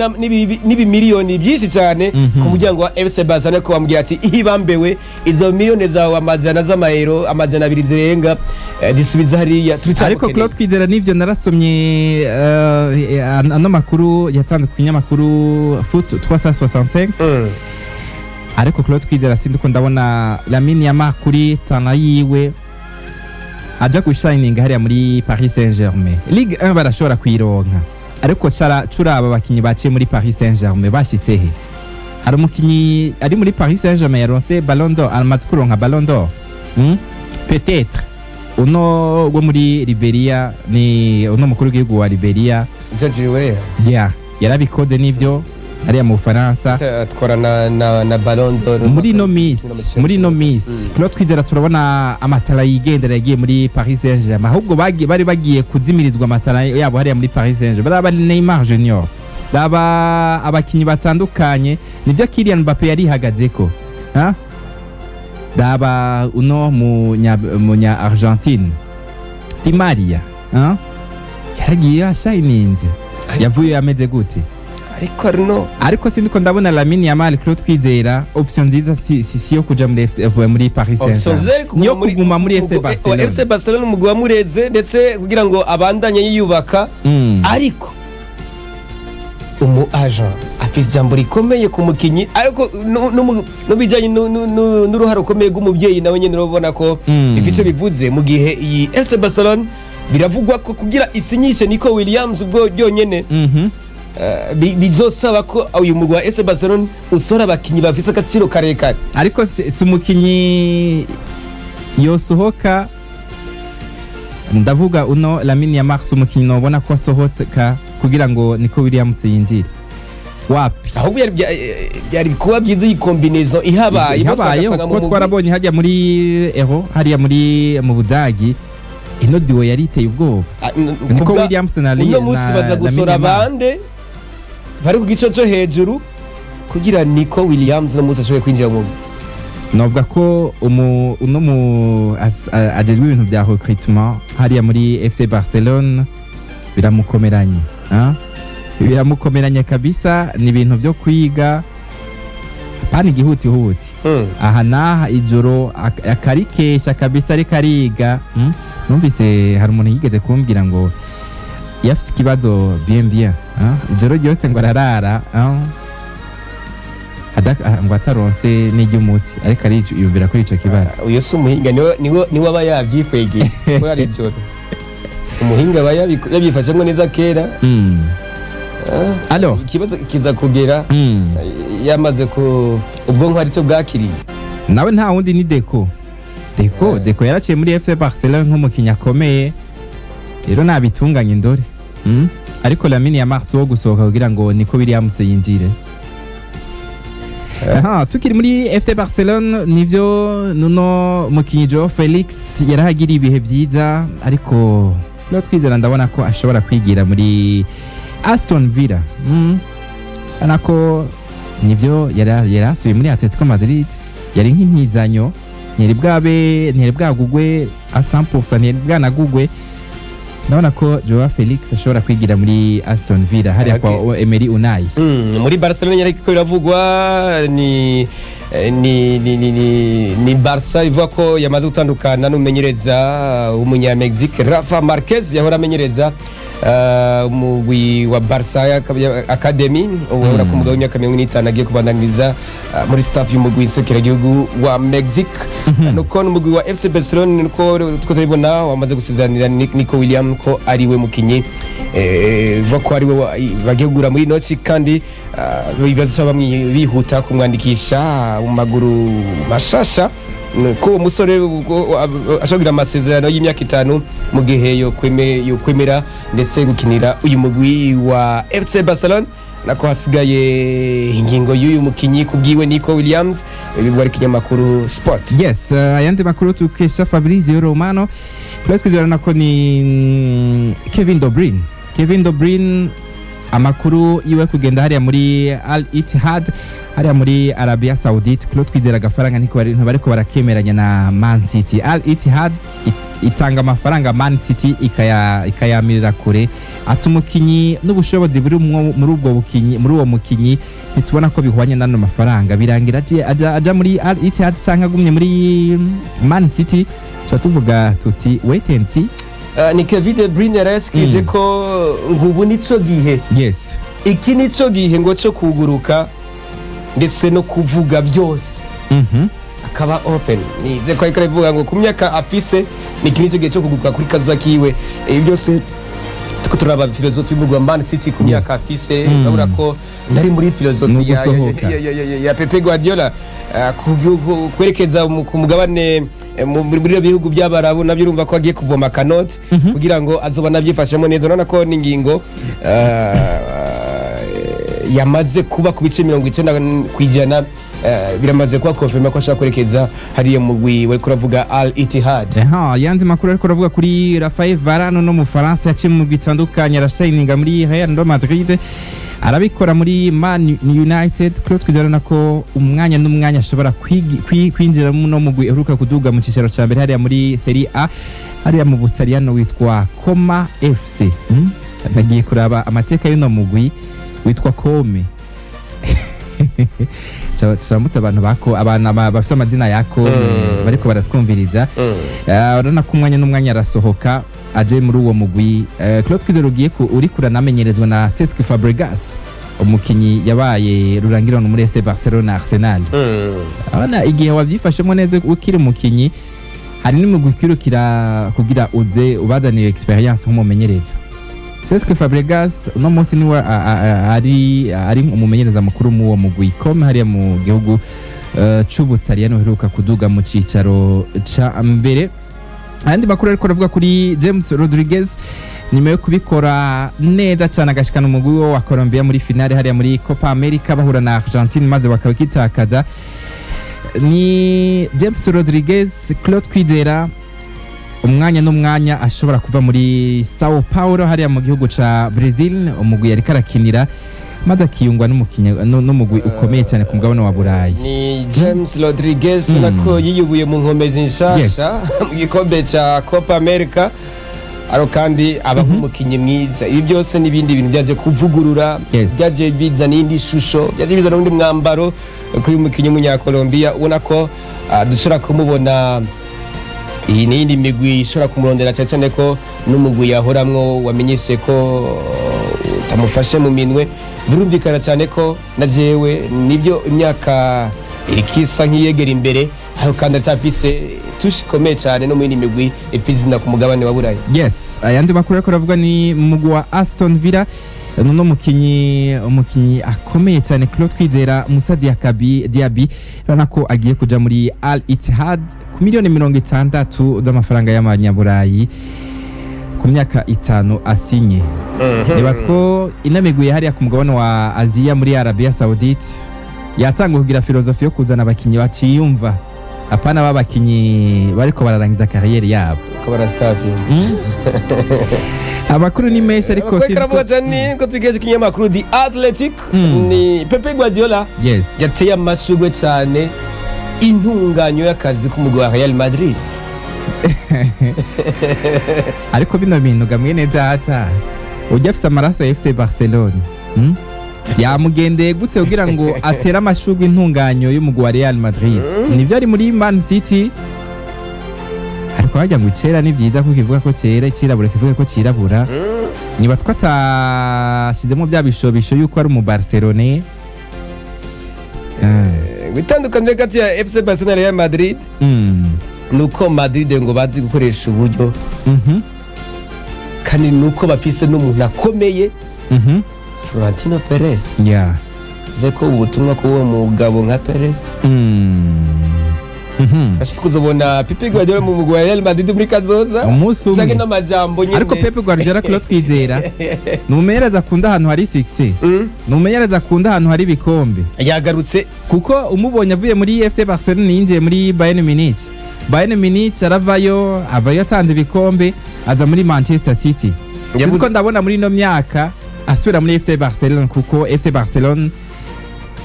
n'ibimiliyoni byinshi cyane ku muryango wa FC Barcelona, ko bamubwira ati: "Ihibambewe, izo miliyoni zawe amajana z'amayero 200 zirenga, zisubiza hariya." Ariko Turacyamukeneye. Claude Kwizera, nivyo narasomye ano makuru yatanze ku kinyamakuru Foot 365. Ariko Claude Kwizera, sindi ko ndabona Lamine Yamal kuri tana yiwe aja gushininga hariya muri Paris Saint-Germain. Ligue 1 barashobora kuyironka, ariko cara curaba abakinyi baciye muri Paris Saint-Germain bashitse he? Hari umukinyi ari muri Paris Saint-Germain yaronse Ballon d'Or, amaze kuronka Ballon d'Or? Peut-être uno wo muri Liberia, ni uno mukuru w'igihugu wa Liberia. George Weah. Yeah, yarabikoze nivyo hariya mu Bufaransa. Atwara na Ballon d'Or. Muri no miss Claude Twizera, turabona amatara yigendera yagiye muri Paris Saint-Germain, ahubwo bari bagiye kuzimirizwa amatara yabo hariya muri Paris Saint-Germain. Baraba Neymar Junior, raba abakinyi batandukanye, nibyo Kylian Mbappe yarihagazeko, ha? Raba uno munya Argentine Di Maria, ha? Yaragiye ashininze, yavuye ameze gute? Ariko Arno Ariko sindiko ndabona Lamine Yamal, Claude Twizera, option nziza si yo kuja muri FC, muri Paris Saint-Germain, niyo kuguma muri FC Barcelona. FC Barcelona, umugwi wamureze, ndetse kugira ngo abandanye yiyubaka. Ariko Umu agent afise ijambo rikomeye ku mukinyi, ariko n'ubijanye n'uruhare rukomeye rw'umubyeyi nawe nyene, urabona ko ifite ico bivuze. Mu gihe iyi FC Barcelona biravugwa ko kugira isinyishe Nico Williams ubwo byonyene bizosaba ko uyu mugwi wa FC Barcelona usora abakinyi bafise agaciro karekare. Ariko si umukinyi yosohoka, ndavuga uno Lamine Yamal, si umukinyi nobona ko asohoka kugira ngo Nico Williams yinjire, wapi. Ahubwo byari kuba byiza iyi combinaison ihabaye, bose Habayeho bagasanga mu kuko mugwi. Twarabonye hajya muri Euro, hariya muri mu Budagi, ino duo yari iteye ubwoba. Ah, Nico kubwa Williams na uno munsi na baza gusora Lamine Yamal. bande bari ku gice cyo hejuru kugira Nico Williams uno munsi ashobore kwinjira mu mugwi? Novuga ko uno mu ajejwe ibintu bya recrutement hariya muri FC Barcelone biramukomeranye, ah? Biramukomeranye kabisa, ni ibintu byo kwiga, apana igihutihuti. Aha n'aha ijoro akarikesha kabisa, ariko ariga. Numvise hari umuntu yigeze kumbwira ngo iyo afite ikibazo bien bien, ah? Ijoro ryose ngo ararara, ah? Ngo ataronse n'iry'umuti, ariko ariyumvira kuri ico kibazo. Uyu si umuhinga, niwe aba yabyikwegeye kuri ari joro. Umuhinga aba yabyifashemo neza kera. Alors Ikibazo kiza kugera yamaze ku ubwonko hari icyo bwakiriye. Nawe nta wundi ni Deco. Deco, Deco yaraciye muri FC Barcelone nk'umukinnyi akomeye, rero nabitunganye ndore. Ariko Lamine Yamal wo gusohoka kugira ngo Nico Williams yinjire. Aha, tukiri muri FC Barcelone, nivyo nuno mukinyi Joao Felix yarahagiriye ibihe vyiza, ariko no twizera ndabona ko ashobora kwigira muri Aston Villa. Urabona ko nivyo yari asubiye muri Atletico Madrid, yari nk'intizanyo, ntiyari bwabe, ntiyari bwagugwe a 100%, ntiyari bwanagugwe. Ndabona ko Joao Felix ashobora kwigira muri Aston Villa hariya kwa Emery Unai. Muri Barcelona nyine ariko biravugwa ni Barca ivuga ko yamaze gutandukana n'umumenyereza w'umunya-Mexique Rafa Marquez, yahora amenyereza umugwi wa Barca Academy. Ubu urabona ko umugabo w'imyaka 45 agiye kubandaniriza muri staff y'umugwi nserukiragihugu wa Mexique. Nuko n'umugwi wa FC Barcelona, nuko two turabibona, wamaze gusezeranira Nico Williams ko ari we mukinyi vuga ko ari we bagiye kugura muri noci, kandi bazosaba bihuta kumwandikisha mu maguru mashasha, ko uwo musore ubwo, ashobora kugira amasezerano y'imyaka 5 mu gihe yokwemera ndetse gukinira uyu mugwi wa FC Barcelona. Nako hasigaye ingingo y'uyu mukinyi kubwiwe Nico Williams, bivugwa ari ikinyamakuru Sport. Yes, ayandi makuru tukesha Fabrizio Romano kuri twizera ko ni Kevin De Bruyne. Kevin De Bruyne, amakuru yiwe kugenda hariya muri Al Ittihad, hariya muri Arabia Saudite. Kuri twizera agafaranga ntibariko barakemeranya na Man City. Al Ittihad itanga amafaranga, Man City ikayamirira kure, ati umukinyi n'ubushobozi buri muri ubwo bukinyi, muri uwo mukinyi, ntitubona ko bihwanye n'ano mafaranga. Birangira aja muri Al Ittihad canke agumye muri Man City, tuba tuvuga tuti wait and see. Ni Kevin De Bruyne yarashikirije ko ngo ubu nico gihe, iki nico gihe ngo cyo kuguruka ndetse no kuvuga byose, akaba open. Nize ko ariko arabivuga ngo ku myaka afise ni iki nico gihe cyo kuguruka kuri kazoza kiwe. Ibi byose tuko turaba filozofi y'umugwi wa Man City ku myaka afise, urabona ko nari muri filozofi Ni ugusohoka. ya Pepe Guardiola, kwerekeza ku mugabane, muri ibyo bihugu by'Abarabu, nabyo urumva ko agiye kuvoma kanoti kugira ngo azoba anabyifashemo neza. Urabona ko n'ingingo yamaze kuba ku bice 90%, biramaze kuba confirmé ko ashobora kwerekeza hariya mu mugwi wari kuravuga Al Ittihad. Aha, yandi makuru ariko aravuga kuri Rafael Varane, no mu Faransa, yaciye mu migwi itandukanye, arashininga muri Real Madrid, arabikora muri Man United. Kuri twizera ko umwanya n'umwanya ashobora kwinjira no mugwi uheruka kuduga mu cicaro ca mbere hariya muri Serie A, hariya mu Butaliyano, witwa Como FC. Nagiye kuraba amateka y'uno mugwi witwa Come. Turamutse abantu bako, abantu bafite amazina ya Come bariko baratwumviriza. Urabona ko umwanya n'umwanya arasohoka aje muri uwo mugwi. Claude Twizere ugiye uri kuranamenyerezwa na Cesc Fabregas. Umukinyi yabaye rurangirana muri FC Barcelona, Arsenal. Abana igihe wabyifashemo neza ukiri umukinyi, hari n'umugwi ukwirukira kugira uze ubazaniye experience nk'umumenyereza. Cesc Fabregas uno munsi niwe ari umumenyereza mukuru mu uwo mugwi com hariya mu gihugu c'Ubutaliyani, uheruka kuduga mu cicaro ca mbere. Ayandi makuru ariko aravuga kuri James Rodriguez, nyuma yo kubikora neza cyane agashikana umugwi we wa Colombia muri finale hariya muri Copa America, bahura na Argentine maze bakabitakaza. Ni James Rodriguez, Claude Kwizera, umwanya n'umwanya ashobora kuva muri Sao Paulo hariya mu gihugu ca Brazil, umugwi yariko arakinira, maze akiyungwa n'umugwi ukomeye cyane ku mugabane wa Burayi. Ni James Rodriguez nako yiyubuye mu nkomezi nshasha mu gikombe ca Copa America, aro kandi aba nk'umukinnyi mwiza. Ibi byose n'ibindi bintu byaje kuvugurura, byaje bizana iyindi shusho, byaje bizana undi mwambaro kuri uyu mukinnyi w'Umunyakolombiya. Ubona ko dushobora kumubona iyi n'iyindi migwi ishobora kumurondera, cyane cyane ko n'umugwi yahoramwo wamenyeshe ko utamufashe mu minwe. Birumvikana cyane ko na jewe nibyo, imyaka irikisa nk'iyegera imbere, ariko kandi aracyafise touche ikomeye cyane no mu yindi migwi ifise izina ku mugabane wa Burayi. Yes, ayandi makuru ariko aravuga ni mu mugwi wa Aston Villa. Nuno umukinyi akomeye cyane, Claude Kwizera, Musa Diakabi Diaby, urabona ko agiye kuja muri Al Ittihad ku miliyoni 60 z'amafaranga y'amanyaburayi ku myaka 5 asinye. Nibaza ko inamiguye hariya ku mugabane wa Aziya muri Arabia Saudite yatanga kugira philosophie yo kuzana abakinyi baciyumva, apana b'abakinyi bariko bararangiza carrière yabo. Ko barasitavinga. Amakuru ni menshi, ariko Amakuru sinzi ko karavuga cyane ko tugejeje ikinyamakuru The Athletic, ni Pepe Guardiola yateye amashurwe cyane intunganyo y'akazi k'umugwi wa Real Madrid. Ariko bino bintu ga mwene data, ujya afise amaraso ya FC Barcelona, Byamugendeye gute kugira ngo atere amashurwe intunganyo y'umugwi wa Real Madrid? Nivyo, ari muri Man City, ariko harya ngo icera ni byiza ko kivuga ko cera, icirabura kivuga ko cirabura. Niba twatashyizemo bya bishobisho yuko ari umu Barcelone. Itandukaniro hagati ya FC Barcelona na Real Madrid nuko Madrid ngo bazi gukoresha uburyo, kandi nuko bafise n'umuntu akomeye, Florentino Perez. Ze ko ubutumwa k'uwo mugabo nka Perez ashaka kuzobona Pepe Guardiola mu mugwi wa Real Madrid muri kazoza. Umunsi umwe. Usange n'amajambo nyene. Ariko Pepe Guardiola, Claude Twizera, ni umumenyereza akunda ahantu hari succès, ni umumenyereza akunda ahantu hari ibikombe. Yagarutse. Kuko umubonye avuye muri FC Barcelona yinjiye muri Bayern Munich, Bayern Munich aravayo, avayo atanze ibikombe, aza muri Manchester City. Kuko ndabona muri ino myaka asubira muri FC Barcelona, kuko FC Barcelona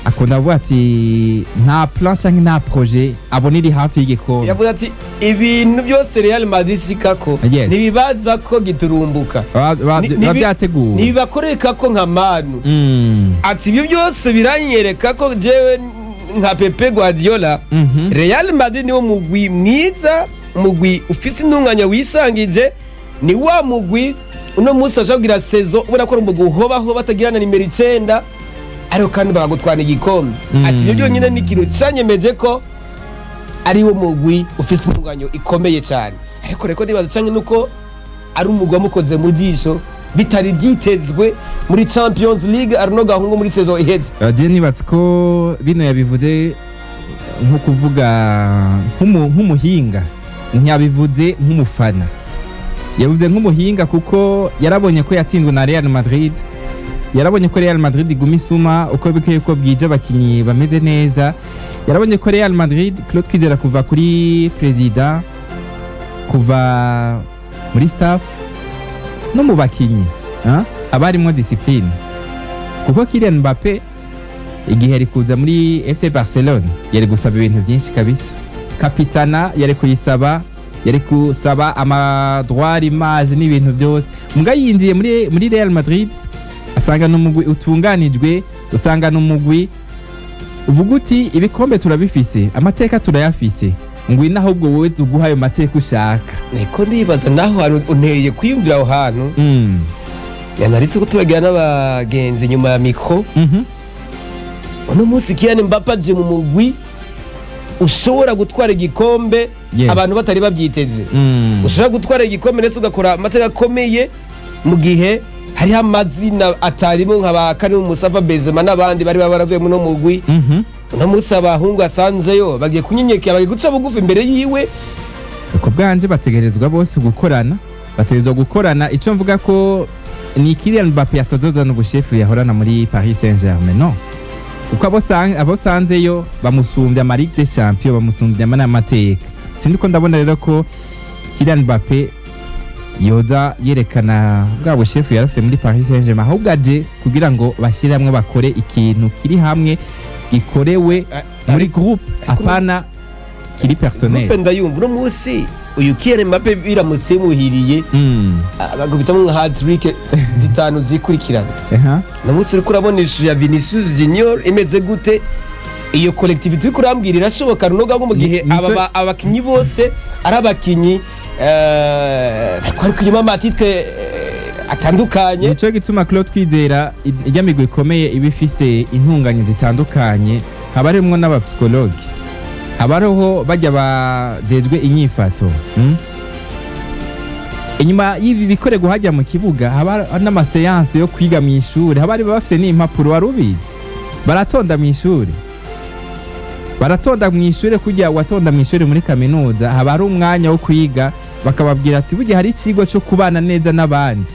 akunda kuvuga ati nta plan cyangwa nta projet abona iri hafi y'igikombe. Yavuze ati ibintu byose Real Madrid ishikako ntibibaza ko giturumbuka. Biba byateguwe. Ntibibakoreka ko nka Manu. Ati ibyo byose biranyereka ko jewe nka Pepe Guardiola, Real Madrid niwo mugwi mwiza, umugwi ufise intunganya wisangije, ni wa mugwi uno munsi ashobora kugira saison ubona ko ari umugwi uhobaho batagira na nimero 9, ariko kandi bakagutwana igikombe. Ati ibyo byonyine ni ikintu canyemeje ko ari wo mugwi ufise intunganyo ikomeye cyane. Ariko reko nibaza canke nuko ari umugwi wamukoze mu jisho bitari byitezwe muri Champions League Arno Gahungu muri saison iheze. Je nibatse ko bino yabivuze nko kuvuga nk'umuhinga, ntiyabivuze nk'umufana, yabivuze nk'umuhinga, kuko yarabonye ko yatsinzwe na Real Madrid, yarabonye ko Real Madrid iguma isuma uko bikwiye ko bwije abakinyi bameze neza, yarabonye ko Real Madrid, Claude Kwizera, kuva kuri perezida, kuva muri staff no mu bakinyi, haba harimwo discipline, kuko Kylian Mbappe igihe yari kuza muri FC Barcelona yari gusaba ibintu byinshi kabisa. Kapitana yari kuyisaba, yari gusaba amadroit, image n'ibintu byose. Mbwa yinjiye muri Real Madrid asanga n'umugwi utunganijwe, usanga n'umugwi uvuga uti ibikombe turabifise, amateka turayafise, ngwino ahubwo wowe tuguha ayo mateka ushaka. Niko ndibaza naho hantu unteye kwiyumvira aho hantu. Yanaritse ko turagira n'abagenzi nyuma ya micro. Uno munsi Kylian Mbappe aje mu mugwi ushobora gutwara igikombe abantu batari babyiteze, ushobora gutwara igikombe ndetse ugakora amateka akomeye mu gihe hariho amazina atarimo nka ba Karim Mustafa Benzema n'abandi bari baravuye muri uno mugwi. Uno munsi abahungu asanzeyo bagiye kunyenyekera, bagiye guca bugufi imbere yiwe. Ku bwanje bategerezwa bose gukorana, bategerezwa gukorana. Icyo mvuga ko ni Kylian Mbappe yatozozana ubushefu yahorana muri Paris Saint-Germain, no kuko abo sanzeyo bamusumbya ama Ligue des Champions, bamusumbya n'amateka. Sindi ko ndabona rero ko Kylian Mbappe yoza yerekana bwa bushefu yarafise muri Paris Saint-Germain, ahubwo aje kugira ngo bashyire hamwe, bakore ikintu kiri hamwe, gikorewe muri groupe, apana kiri personnel. Groupe ndayumva. Uno munsi uyu Kylian Mbappe biramutse bimuhiriye, bagubitamo nka hat-trick zitanu zikurikirana, uno munsi uriko urabona ishusho ya Vinicius Junior imeze gute? Iyo collectivité uriko urambwira irashoboka runoga mu gihe abakinyi bose ari abakinyi bariko inyuma ama titres atandukanye? Nico gituma, Claude Kwizera, ijya migwi ikomeye iba ifise intunganye zitandukanye, haba harimwo n'abapsikologe, haba hariho bajya bajejwe inyifato, Inyuma y'ibi bikorerwa hajya mu kibuga haba n'ama séances yo kwiga mu ishuri, haba hari bafise n'impapuro. Wari ubizi? Baratonda mu ishuri, baratonda mu ishuri kujya watonda mu ishuri muri kaminuza. Haba hari umwanya wo kwiga, bakababwira ati burya hari ikigo cyo kubana neza n'abandi,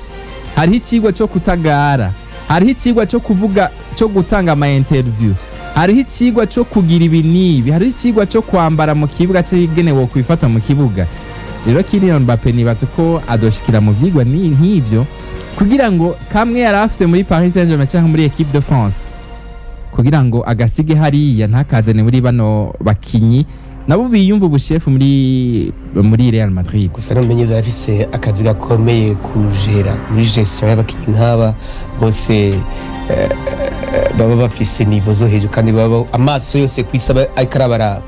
hariho ikigo cyo kutagara, hariho ikigo cyo kuvuga, cyo gutanga ama interview, hariho ikigo cyo kugira ibi n'ibi, hariho ikigo cyo kwambara mu kibuga cyagenewe kwifata mu kibuga. Rero Kylian Mbappe nibatse ko adoshikira mu vyigwa ni nk'ivyo kugira ngo kamwe yari afise muri Paris Saint-Germain cyangwa muri Equipe de France, kugira ngo agasige hariya, ntakazane muri bano bakinyi nabo biyumva ubushefu muri Real Madrid. Gusa n'umumenyereza arafise akazi gakomeye kujera muri gestion y'abakinyi nk'aba bose, baba bafise niveau zo hejuru kandi baba amaso yose ku isi aba ariko arabaraba.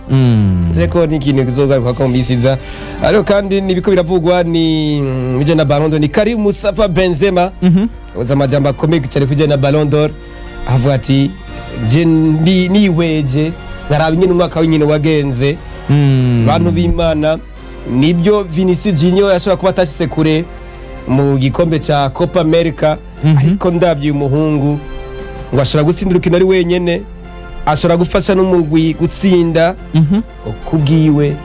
Nzere ko ni ikintu kizogaruka ko mu minsi iza. Ariko kandi nibiko biravugwa ni bijanye na Ballon d'Or, ni Karim Mustafa Benzema uza amajambo akomeye cyane kubijanye na Ballon d'Or, avuga ati je nihweje nkaraba ingene umwaka w'inkino wagenze, bantu b'Imana, nibyo Vinicius Junior yashobora kuba atashyize kure mu gikombe cya Copa America, ariko ndabye uyu muhungu ngo ashobora gutsinda urukino ari wenyene, ashobora gufasha n'umugwi gutsinda. Kubwiwe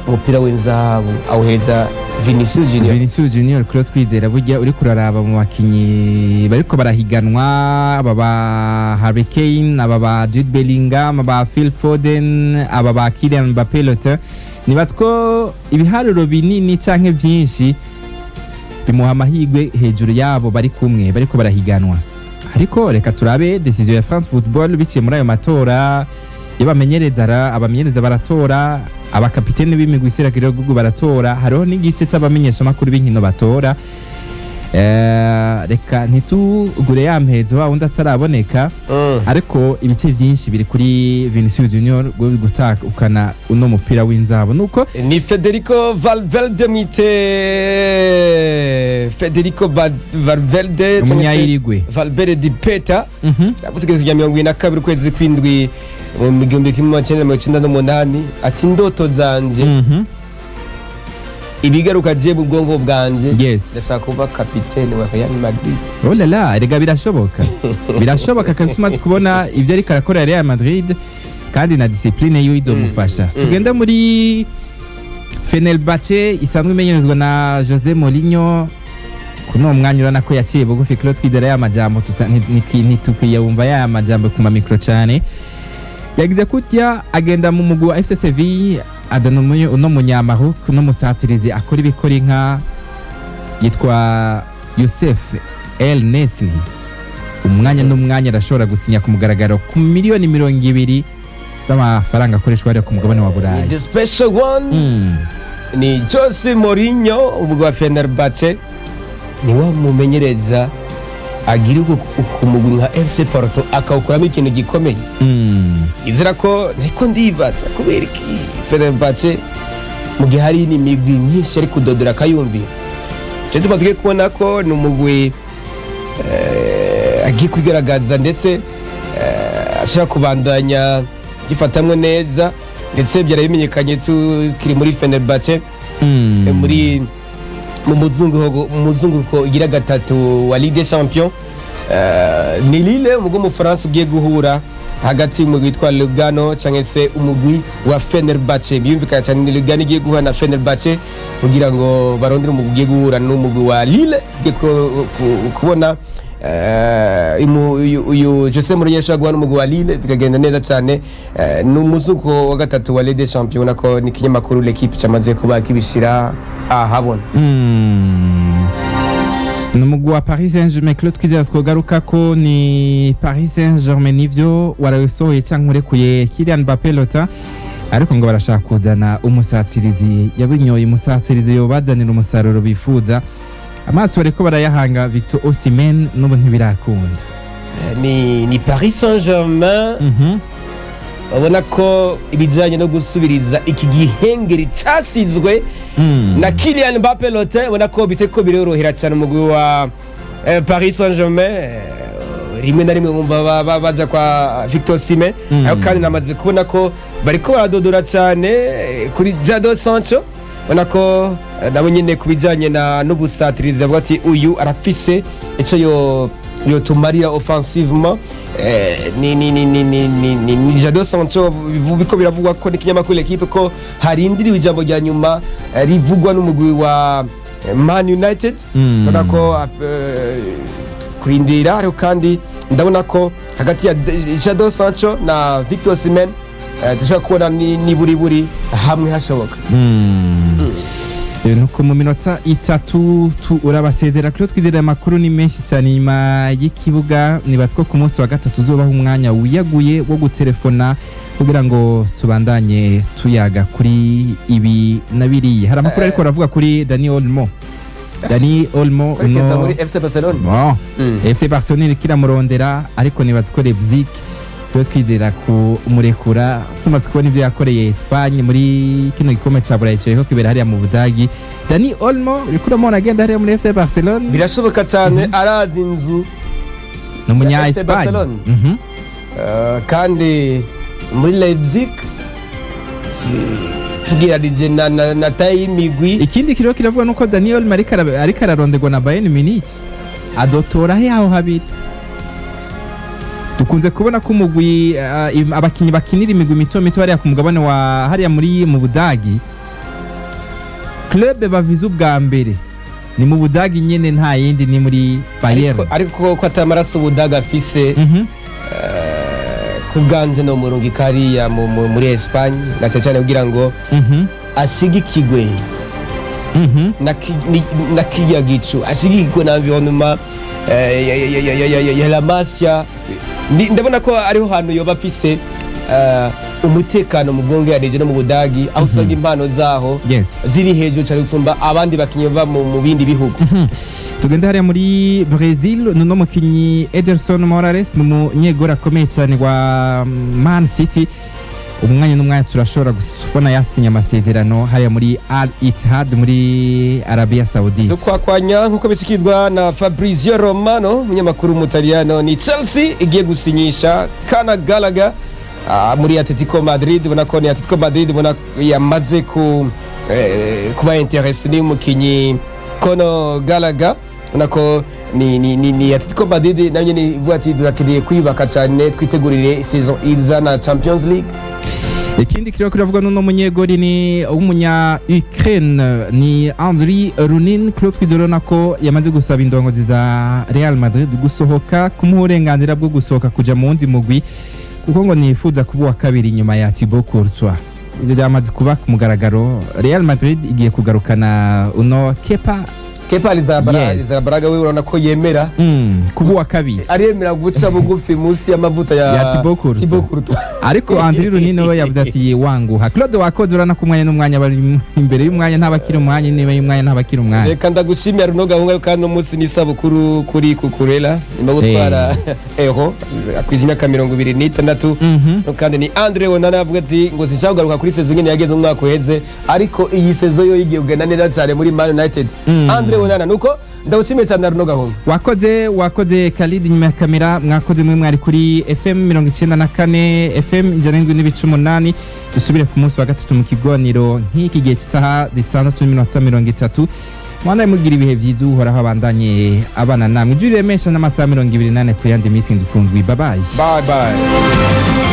umupira w'inzahabu awuhereza Vinicius Junior. Vinicius Junior, Claude Kwizera, burya uri kuraraba mu bakinyi bariko barahiganwa, aba ba Harry Kane, aba ba Jude Bellingham, aba ba Phil Foden, aba ba Kylian Mbappé Lotin, nibatse ko ibiharuro binini canke vyinshi bimuha amahirwe hejuru yabo bari kumwe bariko barahiganwa. Ariko reka turabe décision ya France Football biciye muri ayo matora y'abamenyereza. Abamenyereza baratora, abakapitene b'imigwi iserukiragihugu baratora, hariho n'igice c'abamenyeshamakuru b'inkino batora. Reka ntitugure ya mpezo wa wundi ataraboneka, ariko ibice byinshi biri kuri Vinicius Junior gutahukana uno mupira w'inzahabu nuko. Ni Federico Valverde, mwite Federico Valverde cyangwa se Umunyayirigwe. Valverde di Peta, yavuze igenekerezo rya 22 ukwezi kw'indwi mu 1998, ati indoto zanje, ibigaruka je mu bwonko bwanje, ndashaka kuba kapitene wa Real Madrid. Oh là là, erega birashoboka, birashoboka kabisa. Umaze kubona ibyo ariko arakorera Real Madrid kandi na discipline yiwe izomufasha. Tugende muri Fenerbahce isanzwe imenyerezwa na Jose Mourinho. Kuno mwanya urabona ko yaciye bugufi, Claude Kwizera, ya majambo ntitukwiye wumva ya majambo ku ma micro cyane. Yagize kutya agenda mu mugwi wa FC Seville, azana uno munyamaroc, uno musatirizi akora ibikora inka yitwa Youssef El Nesri. Umwanya n'umwanya arashobora gusinya ku mugaragaro ku miliyoni 20 z'amafaranga akoreshwa hariya ku mugabane wa Ni Burayi. the special one. Ni Jose Mourinho, umugwi wa Fenerbahce, ni wa mumenyereza agira umugwi nka FC Porto akawukuramo ikintu gikomeye. Izera ko ariko ndibaza kubera iki Fenerbahce mu gihe hari n'imigwi myinshi ari kudodora akayumvira. Icyo tuma tugiye kubona ko ni umugwi agiye kwigaragaza ndetse ashobora kubandanya gifatamwe neza, ndetse byari bimenyekanye tukiri muri Fenerbahce, muri mu muzunguruko igira gatatu wa Ligue des Champions. Ni Lille, umugwi w'Umufaransa ugiye guhura hagati y'umugwi witwa Lugano cyangwa se umugwi wa Fenerbahce. Byumvikana cyane, ni Lugano igiye guhura na Fenerbahce kugira ngo barondere umugwi ugiye guhura n'umugwi wa Lille. Tugiye kubona uyu Jose Mourinho ashobora guhura n'umugwi wa Lille bikagenda neza cyane. Ni umuzuko wa gatatu wa Ligue des Champions, nako ni ikinyamakuru L'Equipe cyamaze kuba kibishira ahabona. Ni umugwi wa Paris Saint-Germain, Claude Twizera, twogaruka ko ni Paris Saint-Germain nivyo warabisohoye cyangwa urekuye Kylian Mbappé Lota, ariko ngo barashaka kuzana umusatirizi yabinyoye, umusatirizi yobazanira umusaruro bifuza. Amaso bariko barayahanga Victor Osimhen, n'ubu ntibirakunda. Ni Paris Saint-Germain, ubona ko ibijyanye no gusubiriza iki gihengeri cyasizwe na Kylian Mbappé Lottin, ubona ko biteko birorohera cyane umugwi wa Paris Saint-Germain. Rimwe na rimwe wumva baja kwa Victor Osimhen, ariko kandi namaze kubona ko bariko baradodora cyane kuri Jadon Sancho. Ubona ko nabo nyine ku bijyanye na n'ubusatirizi avuga ati uyu arafise icyo yotumarira offensivement. Ni Jadon Sancho biko biravugwa ko n'ikinyamakuru L'Equipe ko harindiriwe ijambo rya nyuma rivugwa n'umugwi wa Man United. Ndabona ko kurindira, ariko kandi ndabona ko hagati ya Jadon Sancho na Victor Osimhen dushobora kubona ni buri buri hamwe hashoboka. Nuko mu minota 3 urabasezera, Claude Twizera. Amakuru ni menshi cyane inyuma y'ikibuga. Nibaza ko ku munsi wa gatatu uzobaho umwanya wiyaguye wo gutelefona kugira ngo tubandanye tuyaga kuri ibi na biriya. Hari amakuru ariko aravuga kuri Dani Olmo, Dani Olmo. Kwerekeza muri FC Barcelona. Bon. FC Barcelona iriko iramurondera, ariko nibaza ko Leipzig tuba twizera kumurekura tumaze kubona ibyo yakoreye Espagne muri kino gikombe ca Burayi kiriko kibera hariya mu Budagi. Dani Olmo uriko uramubona agenda hariya muri FC Barcelona. Birashoboka cyane, arazi inzu Ni umunya ya FC Espagne. Barcelona. Kandi muri Leipzig, tugereranije na taille y'imigwi. Ikindi kiriko kiravuga nuko Dani Olmo ariko araronderwa na Bayern Munich. Azotora he aho habiri? Dukunze kubona ko umugwi abakinyi bakinira imigwi mito mito hariya ku mugabane wa hariya muri mu Budagi, club bavize ubwa mbere ni mu Budagi nyene, nta yindi, ni muri Bayern. Ariko ko atamaraso Ubudaga afise, ku bwanje no murungika hariya muri Espagne, na cyane cyane kugira ngo ashigikigwe na kirya gicu, ashigikirwe na environnement ya La Masia. Ndabona ko ariho hantu yoba afise umutekano mu bwongeranije no mu Budagi, aho usanga impano zaho ziri hejuru cyane gusumba abandi bakinyi bava mu bindi bihugu. Tugende hariya muri Brazil. Nuno mukinyi Ederson Morales ni umunyegori akomeye cyane wa Man City. Umwanya n'umwanya turashobora kubona yasinye amasezerano hariya muri Al Ittihad muri Arabia Saudite. Dukwakwanya nk'uko bishyikirizwa na Fabrizio Romano, umunyamakuru w'Umutaliyano, ni Chelsea igiye gusinyisha Conor Gallagher muri Atletico Madrid. Ubona ko ni Atletico Madrid, ubona yamaze kuba intéressé n'umukinyi Conor Gallagher. Ubona ko ni Atletico Madrid nayo nyene ivuga ati durakeneye kwiyubaka cyane, twitegurire saison iza na Champions League. Ikindi kiriko kiravuga n'uno munyegori ni w'umunya Ukraine, ni Andriy Lunin. Claude Twizera, ko yamaze gusaba indongozi za Real Madrid gusohoka, kumuha uburenganzira bwo gusohoka kuja mu wundi mugwi, kuko ngo nifuza kuba uwa kabiri inyuma ya Thibaut Courtois. Ibyo byamaze kuba ku mugaragaro. Real Madrid igiye kugarukana uno Kepa. Kepa Arrizabalaga we urabona ko yemera kuba uwa kabiri. Aremera guca bugufi munsi y'amavuta ya Ya Thibaut Courtois. Thibaut Courtois. Ariko Andriy Lunin we yavuze ati wanguha. Claude, wakoze. Urana ku mwanya n'umwanya bari imbere y'umwanya, ntabakiri umwanya, niba y'umwanya ntabakiri umwanya. Reka ndagushimira, Runo Gahunga. Kandi uno munsi ni isabukuru kuri Cucurella, nyuma yo gutwara Euro, akwije imyaka 26. Kandi ni Andre Onana avuga ati ngo sinshaka kugaruka kuri saison nyene yageze mu mwaka uheze, ariko iyi saison yo igiye kugenda neza cyane muri Man United. Andre Onana. Nuko ndawushimiye cyane Arnaud Gahungu. Wakoze, wakoze Khalid nyuma ya kamera. Mwakoze mwe mwari kuri FM 94, FM 107.8. Dusubire ku munsi wa gatatu mu kiganiro nk'iki gihe cy'isaha 6:30. Mwandaye mugira ibihe byiza. Uhoraho abandanye abana namwe. Ijwi riremesha n'amasaha 24 ku yandi minsi ndikundwi. Babaye. Bye bye.